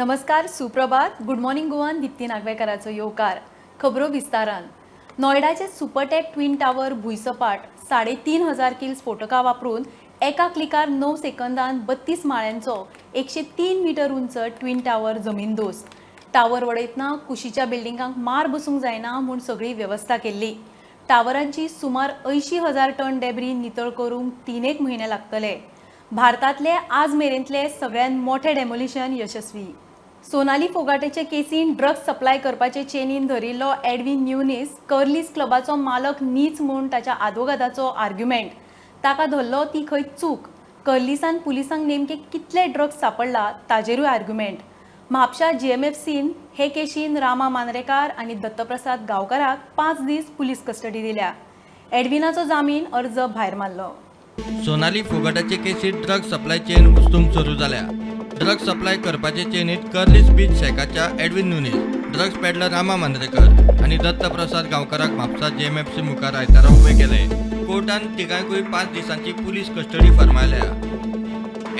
नमस्कार, सुप्रभात. Good morning गोवान दीप्ती नागवेकराचो येवकार. खबरो विस्तारान. नोयडाचे सुपरटेक ट्विन टावर भुंयसपाट 3500 किल स्फोटकां वापरून एका क्लिकार 9 सेकंदान 32 माळ्यांचो 103 मीटर उंच ट्विन टावर जमीनदोस्त. टावर वडयतना कुशीच्या बिल्डिंगांक मार बसूंक जायना म्हूण सगळी वेवस्था केल्ली. टावरांची सुमार 80,000 टन डेब्री नितळ करूंक 3-1 म्हयने लागतले. भारतांतले आज मेरेंतले सगळ्यात मोठे डेमोलिशन यशस्वी. सोनाली फोगाटेचे केसीन ड्रग्स सप्लाय करपाचे चेनीन धरिल्लो एडविन न्युनीस कर्लीस क्लबाचो मालक नीच म्हूण ताच्या आदवोगादाचो आर्ग्युमेंट. ताका धरलो ती खंय चूक. कर्लिसान पुलिसांक नेमके कितले ड्रग्स सापडला ताजेरूय आर्ग्युमेंट. म्हापशा जीएमएफसीन हे केशीन रामा मांद्रेकार आनी दत्तप्रसाद गांवकाराक 5 दीस पुलीस कस्टडी दिल्या. एडविनाचो जामीन अर्ज भायर मारलो. सोनाली फोगाटाचे केसीत ड्रग्स सप्लाय चेन उस्तूंक सुरू जाल्या. ड्रग्स सप्लाय करपाचे चेनीत कर्लीस बीच शेकाच्या Edwin Nunes, drugs peddler Rama Mandrekar आनी दत्तप्रसाद गांवकाराक म्हापसा जीएमएफसी मुखार आयतारा उबे केले. कोर्टान तिगांकूय 5 दिसांची पुलीस कस्टडी फर्मायल्या.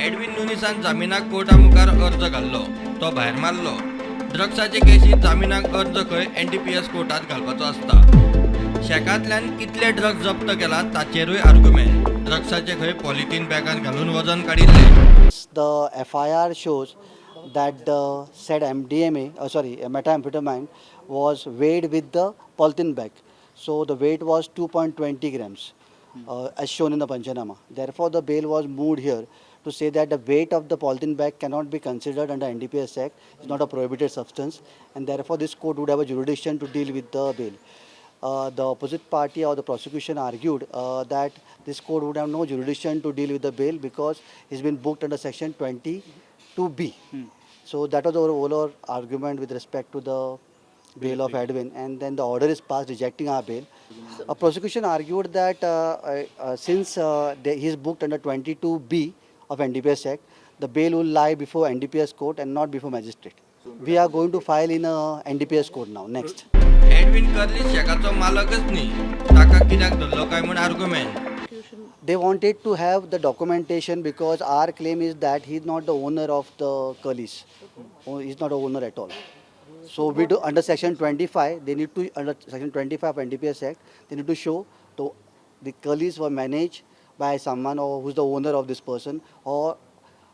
एडविन न्युनीसान जामिनाक कोर्टा मुखार अर्ज घाल्लो, तो भायर मारलो. ड्रग्साचे केसीत जामिनाक अर्ज खंय एनडीपीएस कोर्टात घालपाचो आसता. शेकांतल्यान कितले ड्रग्स जप्त केला ताचेरूय आर्ग्युमेंट. ड्रग्साचे खंय पॉलिथीन बॅगान घालून वजन काडिल्लें. The FIR shows that the said methamphetamine was weighed with the polythene bag. So the weight was 2.20 grams as shown in the Panchanama. Therefore, the bail was moved here to say that the weight of the polythene bag cannot be considered under NDPS Act. It's not a prohibited substance, and therefore this court would have a jurisdiction to deal with the bail. The opposite party or the prosecution argued that this court would have no jurisdiction to deal with the bail because he's been booked under section 22B. So that was our overall argument with respect to the bail of Edwin, and then the order is passed rejecting our bail. A prosecution argued that since he is booked under 22B of NDPS Act, the bail will lie before NDPS court and not before magistrate. We are going to file in a NDPS court now next. Edwin Curlies शेकाचो मालकच न्ही, ताका कित्याक धरलो काय म्हूण argument. They wanted to have the documentation because our claim is that he is not the owner of the Curlies. Oh, he is not a owner at all. So we do under section 25, they need to, under section 25 of NDPS Act, they need to show the Curlies were managed by someone or who's the owner of this person or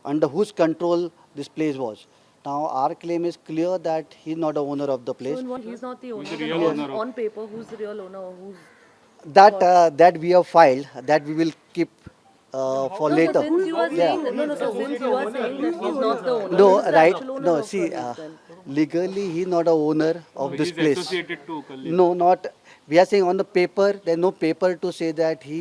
under whose control this place was. Now our claim is clear that he is not the owner of the place. So in what, he's not the owner. The Then real owner of- on paper, who's the real owner? Or who's That that we have filed, that we will keep for no, later. So since you are Yeah. saying no, so since you are saying that he's not the owner, No, who's the right? actual owner No, of see, Curlies then? legally he's not a owner of this He's place. associated to Curlies. No, not. We are saying on the paper, there's no paper to say that he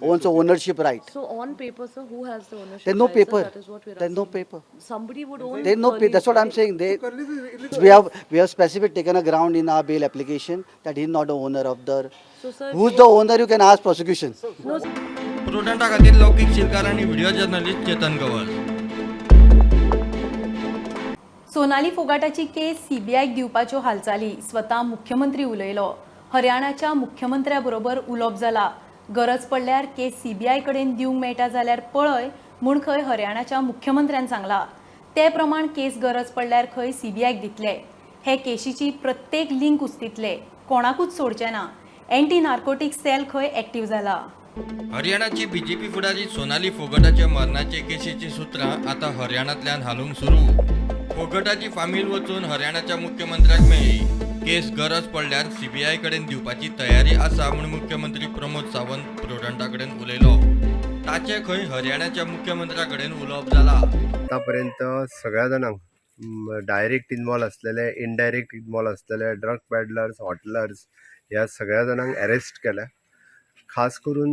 owns a ownership right. So on paper, sir, who has the ownership? There's no right, sir? paper. That is what we're There's no asking. paper. Somebody would own. There's no paper. Curlies, That's what I'm right? saying. They, we have specific taken a ground in our bail application that he's not the owner of the. So, sir, Who's the owner? You can ask prosecution. No, प्रुडंटा खातीर लौकीक शिलकार आनी video journalist Chetan Gawas. Sonali फोगाटाची केस सीबीआयक दिवपाच्यो हालचाली. स्वता मुख्यमंत्री उलयलो. हरियाणाच्या मुख्यमंत्र्या बरोबर उलोवप जाला. गरज पडल्यार केस सीबीआय कडेन दिवंक मेळटा जाल्यार पळय म्हूण खंय हरियाणाच्या मुख्यमंत्र्यान सांगला. ते प्रमाण केस गरज पडल्यार खंय सीबीआयक दितले. हे केशीची प्रत्येक लिंक उस्तितले, कोणाकूच सोडचे ना. एंटी नार्कोटीक सेल खंय एक्टीव जाला. हरियाणाची बीजेपी फुडारी सोनाली फोगटाच्या मरणाचे केशीची सुत्रां आतां हरियाणांतल्यान हालूंक सुरू. फोगटाची फामील वचून हरियाणाच्या मुख्यमंत्र्याक मेळ्ळी. केस गरज पडल्यार सीबीआय कडेन दिवपाची तयारी आसा म्हूण मुख्यमंत्री प्रमोद सावंत प्रुडंटा कडेन उलयलो. ताचें खंय हरियाणाच्या मुख्यमंत्र्या कडेन उलोवप जाला. आतापर्यंत सगळ्या जाणांक डायरेक्ट इन्वॉल्व आसलेले, इनडायरेक्ट इन्वॉल्व आसलेले ड्रग पॅडलर्स, हॉटलर्स ह्या सगळ्या जाणांक अरेस्ट केल्या. खास करून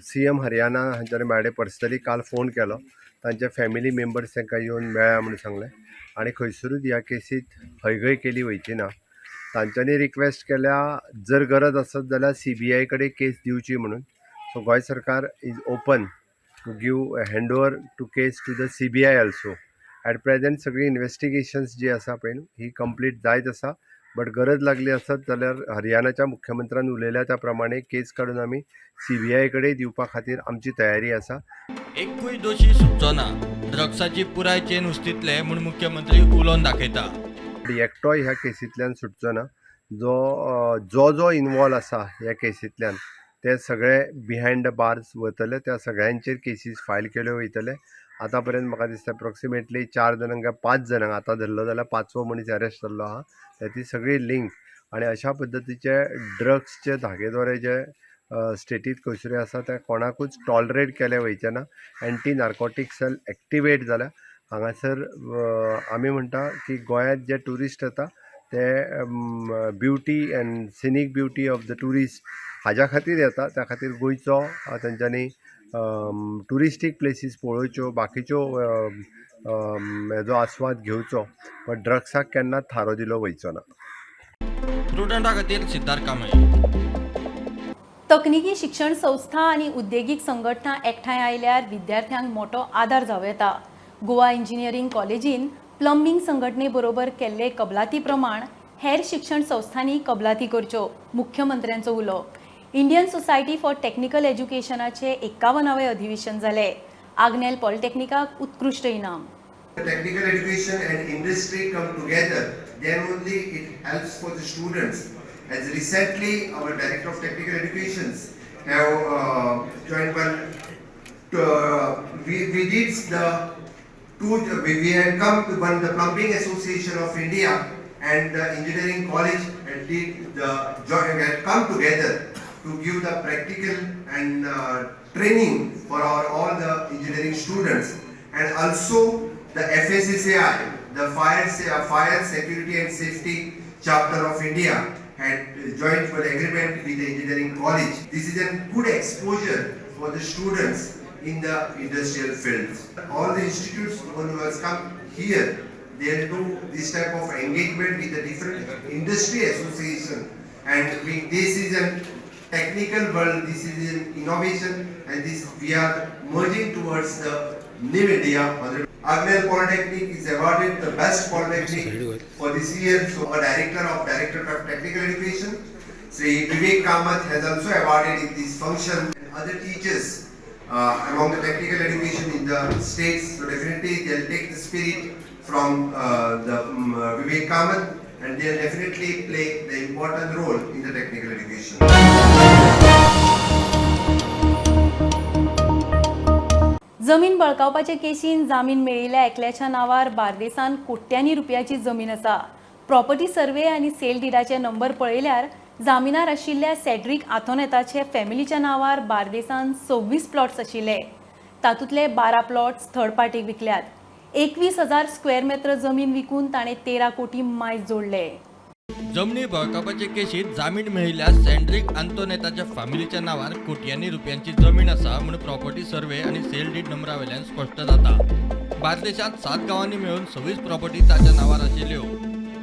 सीएम हरियाणा हांच्यानी म्हाजे पर्सनली काल फोन केलो. तांचे फॅमिली मेंबर्स तांकां येवन मेळ्ळा म्हूण सांगलें आनी खंयसरूच ह्या केसीत हयगय केली वयची ना. तांच्यांनी रिक्वेस्ट केल्या जर गरज आसत जाल्यार सीबीआय कडेन केस दिवची म्हणून. सो गोंय सरकार is open to give hand over to case to the CBI also. At present सगळी इन्वेस्टिगेशन्स जी आसा पळय न्हू ही कंप्लीट जायत आसा, बट गरज लागली आसत जाल्यार हरियाणाच्या मुख्यमंत्र्यान उलयल्या त्या प्रमाणे केस काडून आमी सीबीआय कडेन दिवपा खातीर आमची तयारी आसा. एकूय दोशी सुटचो ना. ड्रग्साची पुराय चेन उस्तितले म्हूण मुख्यमंत्री उलोवन दाखयता. एकटोय ह्या केसींतल्यान सुटचो ना. जो जो जो इनवॉल्व आसा ह्या केसींतल्यान ते सगळे बिहायंड the bars वतले. त्या सगळ्यांचेर केसीस फायल केल्यो वयतले. आतां पर्यंत म्हाका दिसता अप्रॉक्सिमेटली 4 जाणांक काय 5 जाणांक आतां धरलो जाल्यार 5वो मनीस अरेस्ट जाल्लो आहा. ती सगळी लिंक आनी अशा पद्दतीचे ड्रग्सचे धागेदोरे जे स्टेटीत खंयसरूय आसा ते कोणाकूच टॉलरेट केले वयचे ना. एंटी नार्कोटीक सेल एक्टिवेट जाल्या. हांगासर आमी म्हणटा की गोंयांत जे ट्युरिस्ट येता ते beauty and scenic beauty of the tourist हाज्या खातीर येता. त्या खातीर गोंयचो तेंच्यांनी ट्युरिस्टीक प्लेसीस पळोवच्यो, बाकीच्यो हेजो आस्वाद घेवचो, बट ड्रग्साक केन्नाच थारो दिलो वयचो ना. प्रुडंटा खातीर सिद्धार्थ कांबळे. तकनिकी शिक्षण संस्था आनी उद्देगीक संघटना एकठांय आयल्यार विद्यार्थ्यांक मोटो आदार जावं येता. गोवा इंजिनियरींग कॉलेजीन प्लंबींग संघटने बरोबर केल्ले कबलाती प्रमाण हेर शिक्षण संस्थांनी कबलाती करच्यो, मुख्यमंत्र्यांचो उलो. इंडियन सोसायटी फॉर टेक्निकल एज्युकेशनाचे 51वें अधिवेशन जालें. आग्नेल पॉलिटेक्निकाक उत्कृश्ट इनाम. Technical education and industry come together, then only it helps for the students. As recently our Director of Technical Education have joined one, we did the two, we had come to one, the Plumbing Association of India and the Engineering College and did the join, had come together to give the practical and training for our all the engineering students, and also the FSSAI, the Fire Security and Safety Chapter of India, had joined for agreement with the engineering college. This is a good exposure for the students in the industrial fields. All the institutes who has come here, they do this type of engagement with the different industry association, and this is a technical world, this is an innovation, and this we are merging towards the New India. Agnel Polytechnic is awarded the best polytechnic for this year. So our Director of Technical Education, Sri Vivek Kamath, has also awarded in this function. And other teachers among the technical education in the states, so definitely they'll take the spirit from the Vivek Kamath, and they'll definitely play the important role in the technical education. जमीन बळकावपाचे केशीन जामीन मेळिल्ल्या एकल्याच्या नांवार बार्देसान कोट्यांनी रुपयाची जमीन आसा. Property survey आनी सेल डिडाचे नंबर पळयल्यार जामिनार आशिल्ल्या सेड्रिक आंतोनेताचे फॅमिलीच्या नांवार बार्देसान 26 प्लॉट्स आशिल्ले. तातूंतले 12 प्लॉट्स थर्ड पार्टीक विकल्यात. 21,000 स्क्वेअर मेत्र जमीन विकून ताणें 13 कोटी मायज जोडले. जमनी बळकावपाचे केशीत जामीन मेळिल्ल्या सेंड्रिक आंतोनेताच्या फॅमिलीच्या नांवार कोट्यांनी रुपयांची जमीन आसा म्हूण प्रॉपर्टी सर्वे आनी सेल डीड नंबरा वयल्यान स्पश्ट जाता. बार्देशांत 7 गांवांनी मेळून 26 प्रॉपर्टी ताच्या नांवार आशिल्ल्यो.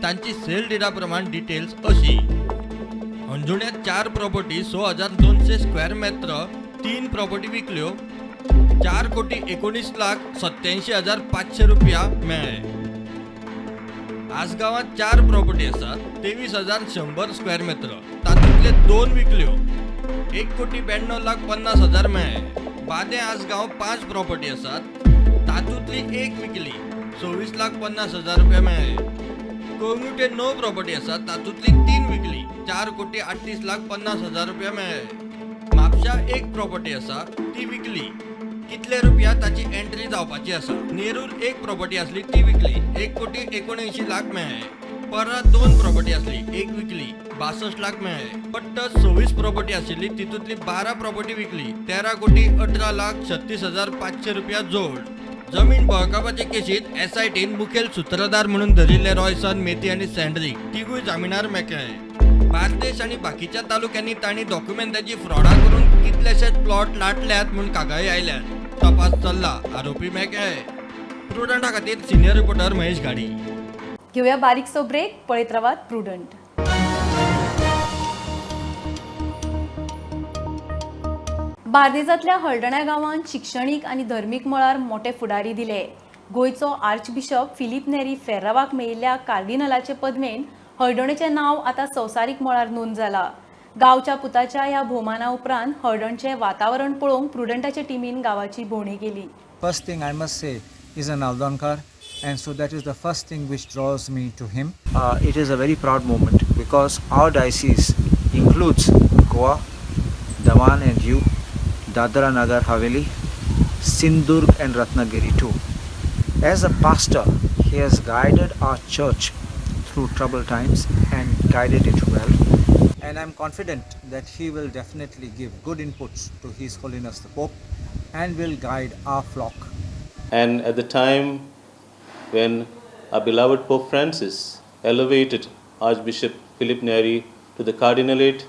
तांची सेल डिडा प्रमाण डिटेल्स अशी: अंजुण्यात 4 प्रॉपर्टी 6,200 स्क्वेअर मेत्र, 3 प्रॉपर्टी विकल्यो, 4,19,87,500 रुपया मेळ्ळे. आसगांवांत 4 प्रॉपर्टी आसात, 23,100 स्क्वेअर मेत्र, तातूंतले 2 विकल्यो, 1,92,50,000 मेळ्ळे. बादें आसगांव 5 प्रॉपर्टी आसात, तातूंतली 1 विकली, 26,50,000 रुपया मेळ्ळे. कळंगूटे 9 प्रॉपर्टी आसात, तातूंतली 3 विकली, 4,38,50,000 रुपया मेळ्ळे. म्हापशा 1 प्रॉपर्टी आसा, ती विकली, कितले रुपया ताची एंट्री जावपाची आसा. नेरूर 1 प्रॉपर्टी आसली, ती विकली, 1,79,00,000 मेळ्ळे. परत 2 प्रॉपर्टी आसली, 1 विकली, 62 लाख मेळ्ळे. पट्ट 26 प्रॉपर्टी आशिल्ली, तितूंतली 12 प्रॉपर्टी विकली, 13,18,36,500 रुपया जोड. जमीन बळकावपाचे केशीत एसआयटीन मुखेल सूत्रधार म्हणून धरिल्ले रॉयसन मेथी आनी सँड्रिक तिगूय जामिनार मेकळे. बार्देश आनी बाकीच्या तालुक्यांनी तांणी डॉक्युमेंटाची फ्रॉडा करून कितलेशेच प्लॉट लाटल्यात म्हूण कागाळी आयल्यात. तपास चल्ला, आरोपी मेकळे. प्रुडंटा खातीर सिनियर रिपोर्टर महेश घाडी. घेवया बारीकसो ब्रेक, पळयत रावात प्रुडंट. बार्देजांतल्या हळदण्या गांवांत शिक्षणीक आनी धर्मीक मळार मोटे फुडारी दिले. गोंयचो आर्चबिशप फिलीप नेरी फेर्रावाक मेळिल्ल्या कार्डिनलाचे पदवेन हळदणेचें नांव आतां संवसारीक मळार नोंद जाला. गांवच्या पुताच्या ह्या भोवमाना उपरांत हळदणचें वातावरण पळोवंक प्रुडंटाचे टिमीन गांवाची भोंवडी केली. First thing I must say is an Aldonkar, and so that is the first thing which draws me to him. It is a very proud moment because our diocese includes Goa, Daman and Diu, Dadra Nagar Haveli, Sindhudurg and Ratnagiri too. As a pastor, he has guided our church through troubled times and guided it well. And I'm confident that he will definitely give good inputs to His Holiness the Pope and will guide our flock. And at the time when our beloved Pope Francis elevated Archbishop Philip Neri to the cardinalate,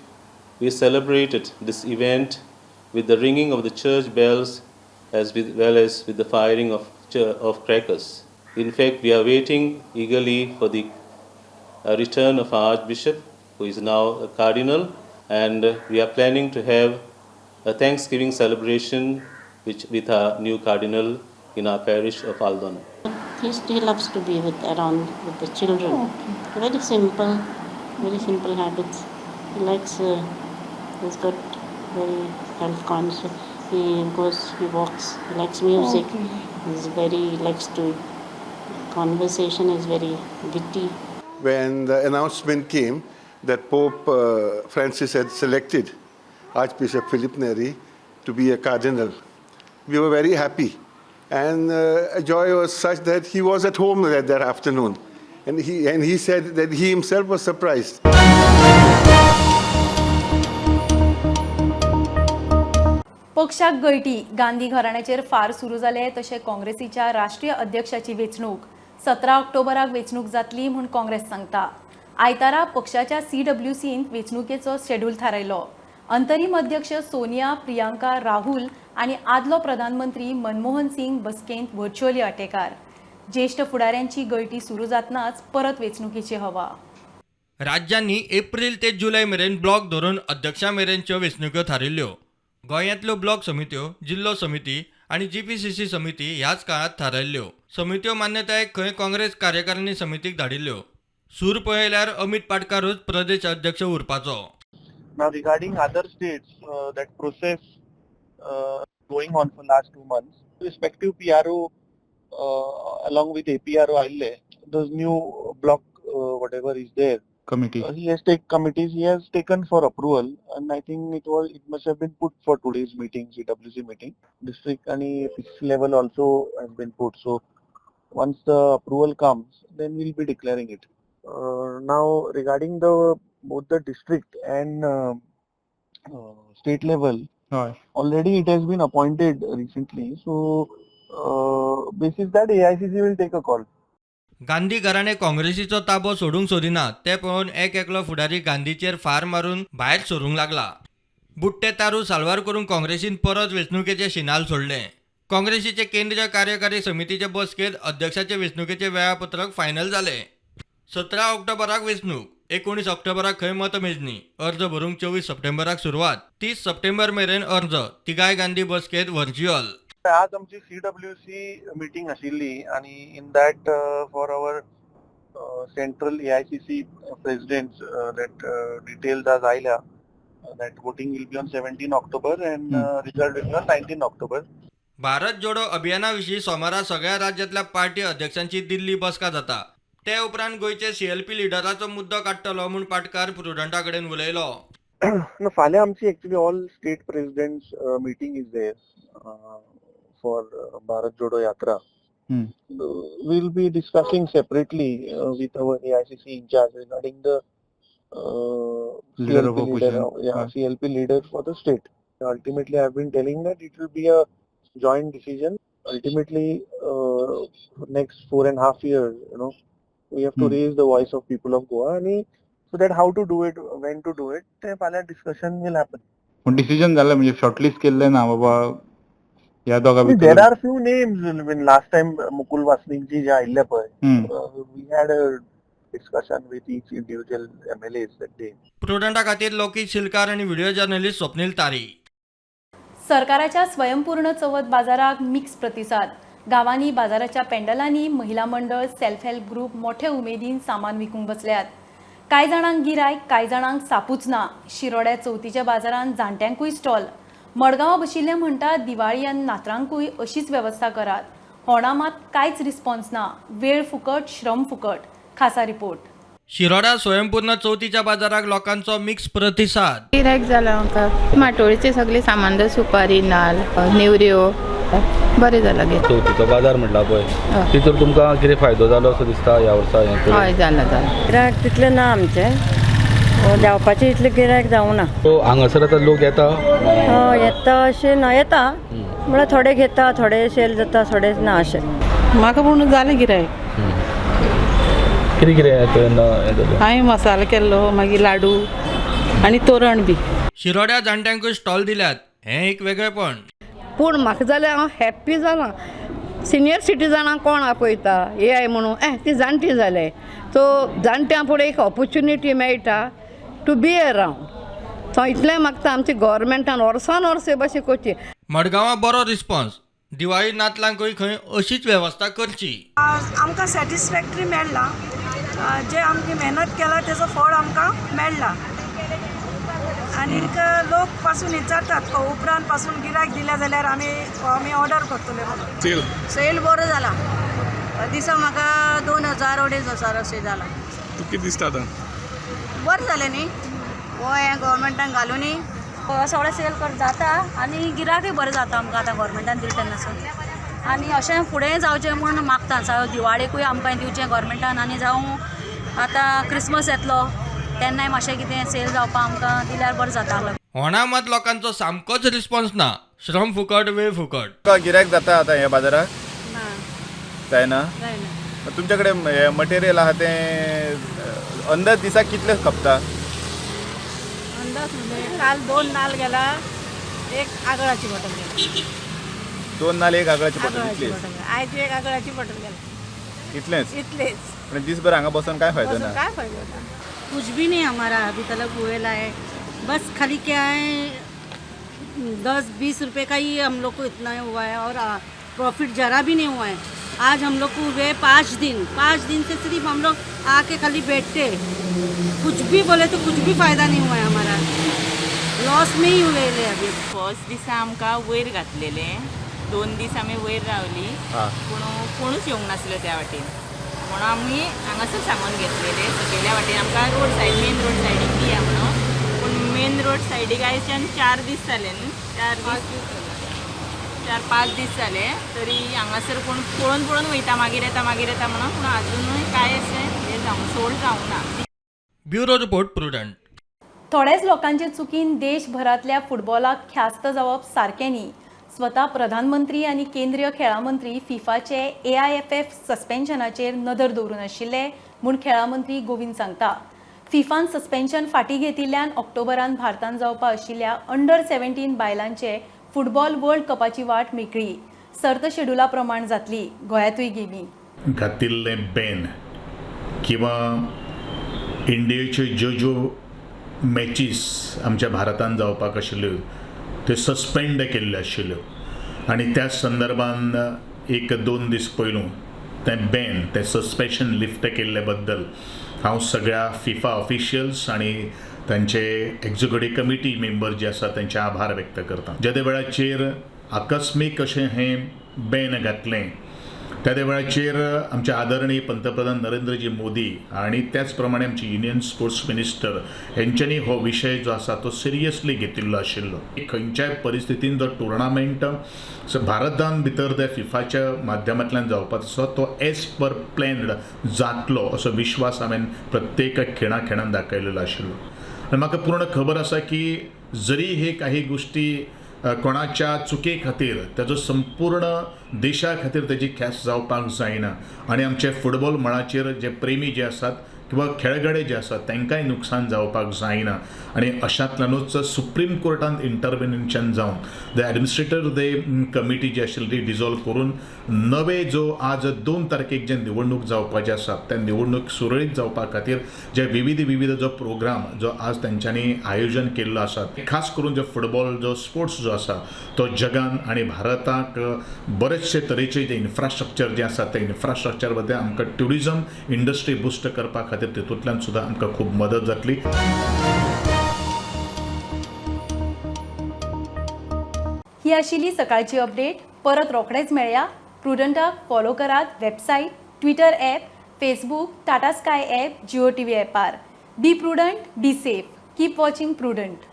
we celebrated this event with the ringing of the church bells as well as with the firing of crackers. In fact, we are waiting eagerly for the return of our Archbishop, who is now a cardinal, and we are planning to have a Thanksgiving celebration with our new cardinal in our parish of Aldona. He still loves to be around with the children. Okay. Very simple habits. He likes, he's got very health conscious. He goes, he walks, he likes music. Okay. He's very, likes to, conversation is very witty. When the announcement came that Pope Francis had selected Archbishop Philip Neri to be a cardinal, we were very happy. And joy was such that he was at home that afternoon. And he said that he himself was surprised. पक्षाक गळटी, गांधी घराण्याचेर फार सुरू जाले तशें काँग्रेसीच्या राष्ट्रीय अध्यक्षाची वेंचणूक 17 ऑक्टोबराक वेंचणूक जातली म्हूण काँग्रेस सांगता. आयतारा पक्षाच्या CWCन वेंचणुकेचो शेड्यूल थारायलो. अंतरीम अध्यक्ष सोनिया, प्रियांका, राहुल आनी आदलो प्रधानमंत्री मनमोहन सिंग बसकेंत व्हर्च्युअली वांटेकार. ज्येश्ठ फुडाऱ्यांची गळटी सुरू जातनाच परत वेंचणुकेची हवा. राज्यांनी एप्रिल ते जुलय मेरेन ब्लॉक धरून अध्यक्षा मेरेनच्यो वेंचणुक्यो थारिल्ल्यो. गोंयांतल्यो ब्लॉक समित्यो, जिल्लो समिती आनी GPCC समिती ह्याच काळांत थारायल्ल्यो. समित्यो मान्यताय खंय काँग्रेस कार्यकारिणी समितीक धाडिल्ल्यो. सूर पळयल्यार अमित पाटकारूच प्रदेश अध्यक्ष उरपाचो. Now regarding other states, that process going on for last 2 months, respective PRO along with APRO आयिल्ले, those new block whatever is there committee, he has take committees, he has taken for approval, and I think it must have been put for today's meeting, CWC meeting. District and PCC level also has been put. So once the approval comes, then we'll be declaring it. Now regarding the both the district and state level, already it has been appointed recently. So basis that AICC will take a call. Gandhi घराणे काँग्रेसीचो ताबो सोडूंक सोदिना ते पळोवन एक एकलो फुडारी गांधीचेर फार मारून भायर सरूंक लागला. बुट्टे तारू साल्वार करून काँग्रेसीन परत वेंचणुकेचे शिनाल सोडलें. काँग्रेसीचे केंद्रीय कार्यकारी समितीचे बसकेंत अध्यक्षाचे वेंचणुकेचे वेळापत्रक फायनल जालें. 17 ऑक्टोबराक वेंचणूक, 19 ऑक्टोबराक खंय मतमेजणी, अर्ज भरूंक 24 सप्टेंबराक सुरवात, 30 सप्टेंबर मेरेन अर्ज, तिगाय गांधी बसकेंत व्हर्च्युअल. आज आमची CWC meeting आशिल्ली आनी in that for our central AICC presidents that details आज आयल्या that voting will be on 17 October and result will be on 19 October. Bharat Jodo अभियाना विशीं सोमारा सगळ्या राज्यांतल्या पार्टी अध्यक्षांची दिल्ली बसका जाता. ते उपरांत गोंयचे CLP लिडराचो मुद्दो काडटलो म्हूण पाटकार प्रुडंटा कडेन उलयलो. फाल्यां आमची actually all state presidents meeting is there for Bharat Jodo Yatra. We'll be discussing separately with our AICC in charge regarding the leader CLP of opposition. Leader, yeah, CLP leader for the state. Ultimately, I have been telling that it will be a joint decision. Ultimately, next 4.5 years, you know, we have to raise the voice of people of Goa, and so that how to do it, when to do it, the discussion will happen. पण decision झालं म्हणजे shortlist केल्लें ना बाबा ह्या दोगा भितर. There are few names. When last time Mukul Wasnik ji जे आयिल्ले पळय, we had a discussion with each individual MLAs that day. प्रुडंटा खातीर लोकीत शिलकार आनी व्हिडिओ जर्नलिस्ट स्वप्नील तारी. सरकाराच्या स्वयंपूर्ण चवथ बाजाराक मिक्स प्रतिसाद. गांवांनी बाजाराच्या पेंडलांनी महिला मंडळ, सेल्फ हेल्प ग्रुप मोठे उमेदीन सामान विकूंक बसल्यात. कांय जाणांक गिरायक, कांय जाणांक सापूच ना. शिरोड्या चवथीच्या बाजारांत जाणट्यांकूय स्टॉल. मडगांवां बशिल्ले म्हणटा दिवाळी आनी नातरांकूय अशीच वेवस्था करात. होणा मात कांयच रिस्पॉन्स ना. वेळ फुकट, श्रम फुकट. खासा रिपोर्ट. शिरोडा स्वयंपूर्ण चवथीच्या बाजाराक लोकांचो मिक्स प्रतिसाद. गिरायक जाला आमकां माटोळीचे सगळे सामान, सुपारी, नाल, नेवऱ्यो बरें जाला. चवथीचो बाजार म्हटला पळय तितून तुमकां कितें फायदो जालो असो दिसता ह्या वर्सा? हय, जाला जाला. गिरायक तितलें ना आमचें, जावपाचें इतलें गिरायक जावना. हांगासर आतां लोक येता? हय येता, अशें ना येता म्हळ्यार थोडे घेता, थोडे सेल जाता, थोडे ना अशें. म्हाका पूण जालें गिरायक. कितें कितें? हांवें मसालो केल्लो, मागीर लाडू आनी तोरण बी. शिरोड्या जाणट्यांकूय स्टॉल दिल्यात, हें एक वेगळेपण. पूण म्हाका जाल्यार हांव हॅप्पी जालां. सिनियर सिटीजनांक कोण आपयता हे I म्हणून ती जाणटी जाले, सो जाणट्यां फुडें एक ऑपोर्चुनिटी मेळटा टू बी अरावंड. सो इतलें मागता आमच्या गोवोरमेंटान वर्सान वर्स हे भाशेन करची. मडगांवां बरो रिस्पॉन्स. दिवाळी नातलांकूय खंय अशीच वेवस्था करची. आमकां सॅटिस्फॅक्टरी मेळ्ळा, जे आमची मेहनत केला तेजो फळ आमकां मेळ्ळा. आनीक लोक पासून विचारतात उपरांत पासून गिरायक दिल्या जाल्यार आमी ऑर्डर करतले म्हणून. सेल बरो जाला, दिसा म्हाका 2000 2500 अशें जाला. तुका कितें दिसता आतां? बरें जालें न्ही, हो हें गोवोरमेंटान घालून न्ही सगळें सेल कर जाता आनी गिरायकूय बरें जाता आमकां आतां गोवोरमेंटान दिलें तेन्नासून. आनी अशें फुडें जावचें म्हूण मागता, जावं दिवाळेकूय आमकां दिवचें गोवोरमेंटान, आनी जावं आतां क्रिसमस येतलो तेन्नाय मातशें कितें सेल जावपाक आमकां दिल्यार बरें जाता. होणा मात लोकांचो सामकोच रिस्पॉन्स ना. श्रम फुकट, वेळ फुकट. गिरायक जाता आतां ह्या बाजाराक? जायना. तुमचे कडेन हें मटेरियल आहा तें अंदाज दिसाक कितले खपता? अंदाज म्हणजे काल 2 नाल गेला, एक आगळाची बॉटल गेला. 2 नाल एक आगळाची बॉटल, इतलीच? आयची एक आगळाची बॉटल गेला. इतलेंच? इतलेंच. पण दिसभर हांगा बसून काय फायदो ना? काय फायदो ना? कुछ भी नहीं हमारा अभी तलक हुएला है, बस खाली क्या है 10-20 रुपए का ही हम लोग को इतना हुआ है और प्रॉफिट जरा भी नहीं हुआ है. आज हम लोग को हुए 5 दिन, 5 दिन से सिर्फ हम लोग आके खाली बैठते, कुछ भी बोले तो कुछ भी फ़ायदा नहीं हुआ है हमारा, लॉस में ही हुए ले. अभी फर्स्ट दिसा आमकां वयर घातलेले, 2 दीस आमी वयर रावली, पूण कोणूच येवंक नासलो त्या वाटेन, म्हणून आमी हांगासर सांगून घेतलेले सकयल्या वाटेन आमकां रोड सायड, मेन रोड सायडीक दिया म्हणून. पूण मेन रोड सायडीक आयच्यान 4 दीस जाले न्हू, 4-5 दीस जाले तरी हांगासर कोण पळोवन पळोवन वयता, मागीर येता मागीर येता म्हणून, पूण आजुनूय कांय अशें हें जावंक सोल्ड जावंक ना. Bureau report, Prudent. थोड्याच लोकांचे चुकीन देशभरांतल्या फुटबॉलाक ख्यास्त जावप सारकें न्ही. स्वता प्रधानमंत्री आनी केंद्रीय खेळां मंत्री फिफाचे AIFF सस्पेन्शनाचेर नदर दवरून आशिल्ले म्हूण खेळां मंत्री गोविंद सांगता. फिफान सस्पेन्शन फाटीं घेतिल्ल्यान ऑक्टोबरान भारतान जावपा आशिल्ल्या अंडर 17 बायलांचे फुटबॉल वर्ल्ड कपाची वाट मेकळी. सर्त शेड्युला प्रमाण जातली. गोंयांतूय गेमी घातिल्लें बॅन किंवा इंडियेच्यो ज्यो ज्यो मॅचीस आमच्या भारतान जावपाक आशिल्ल्यो त्यो सस्पेंड केल्ल्यो आशिल्ल्यो आनी त्या संदर्भान 1-2 दीस पयलू तें बॅन, तें सस्पेन्शन लिफ्ट केल्ले बद्दल हांव सगळ्या फिफा ऑफिशियल्स आनी तांचे एक्झिक्युटीव कमिटी मेंबर जे आसा तांचे आभार व्यक्त करता. जेदे वेळाचेर आकस्मीक अशें हें बॅन घातलें त्या वेळाचेर आमचे आदरणीय पंतप्रधान नरेंद्रजी मोदी आनी त्याच प्रमाणे आमचे युनियन स्पोर्ट्स मिनिस्टर हेंच्यांनी हो विशय जो आसा तो सिरियसली घेतिल्लो आशिल्लो. खंयच्याय परिस्थितीन जो टुर्नामेंट भारतान भितर त्या फिफाच्या माध्यमांतल्यान जावपाचो आसा तो एज पर प्लॅन्ड जातलो असो विश्वास हांवें प्रत्येक खिणा खिणान दाखयलेलो आशिल्लो. आनी म्हाका पूर्ण खबर आसा की जरी हे काही गोश्टी कोणाच्या चुके खातीर ताजो संपूर्ण देशा खातीर ताजी ख्यास्त जावपाक जायना आनी आमचे फुटबॉल मळाचेर जे प्रेमी जे आसात किंवा खेळगडे जे आसात तांकांय नुकसान जावपाक जायना आनी अशांतल्यानूच सुप्रीम कोर्टान इंटरवेन्शन जावन the administrator they committee जी आशिल्ली ती डिजॉल्व करून नवे जो आज 2 तारखेक जे निवडणूक जावपाची आसा त्या निवडणूक सुरळीत जावपा खातीर जे विविध विविध जो प्रोग्राम जो आज तेंच्यांनी आयोजन केल्लो आसा, खास करून जो फुटबॉल जो स्पोर्ट्स जो आसा तो जगान आनी भारताक बरेचशे तरेचे जे इन्फ्रास्ट्रक्चर जे आसा त्या इन्फ्रास्ट्रक्चर बद्दल आमकां ट्युरिजम इंडस्ट्री बुस्ट करपा खातीर खातीर तितूंतल्यान सुद्दां आमकां खूब मदत जातली. ही आशिल्ली सकाळची अपडेट. परत रोखडेच मेळया. प्रुडंटाक फॉलो करात website, Twitter app, Facebook, Tata Sky app, Jio TV ॲपार. Be prudent, be safe, keep watching Prudent.